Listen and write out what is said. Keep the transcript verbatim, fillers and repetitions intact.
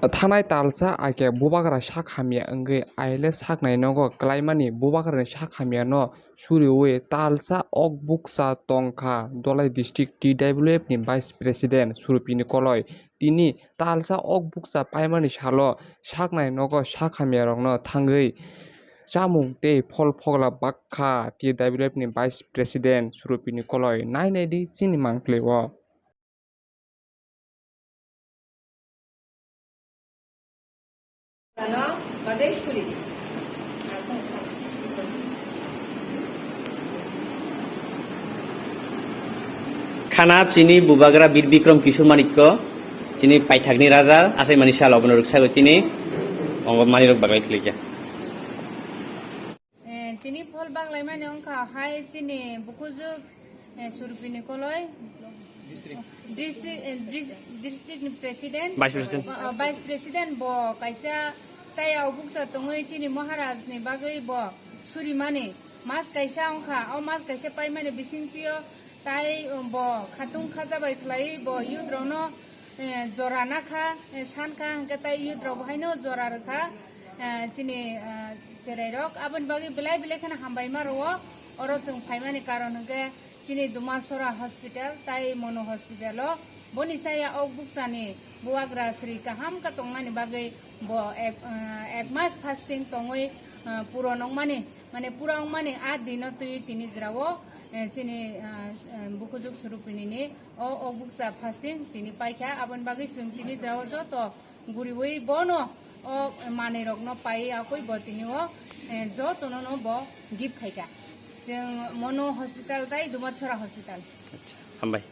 Thanai talsa ake bubagra sak hamya wngwi aile saknai nogo klaimani bubagrani sak hamyano suriwi talsa ok bukcha tongkha Dholai District T W F ni Vice President Surupini Koloi. Tini talsa ok bukcha paimani salo saknai nogo sak hamyarokno thangwi chamung tei phol phogla bakha T W F ni Vice President Surupini Koloi. Nai nai di chini mangpli o. Khana chini bubagra Bir Bikram Kishore Manikya, chini paithakni raja, achaimani sal obono rwksago chini ongo manirok baglai khwlaikha. Eh, tini phol baglaimani wngkha hai chini bukujuk, eh, Surupini Koloi. District, eh, dis-, district ni president. Vice president. Eh, vice president bo kaisa chaya obuksa tongwi chini Maharaj ni bagwi bo surimani mas kaisa wngkha. O mas kaisa paimani bisingtwi o tai bo khatung khacha bai khlai bo youth rokno eh, jora nakha, eh, sankha, hwnkhe tai youth rok bo haino jora rwkha, eh, chini, eh, cherai rok. Aboni bagwi belai belai kheno hambai ma rwo. Oro chwng phaimani karon hwnkhe chini Dumasora hospital tai Mono hospital o boni chaya ok bukchani bubagra sri kaham khe tongmani bagwi bo ek, eh, ek mas fasting tongwi, eh, puro nokmani, mane pura wngmani a dino twi tini jora o, eh, chini, eh, eh, bukujuk Surupini ni o, o bukcha fasting tini paikha, aboni bagwi chwng tini jora o joto guriwi bono o manwi rokno paiwi akwi bo tini o, eh, jotono no bo gift khaikha. Chwng Mono hospital tai Dumasora hospital. Acha, hambai.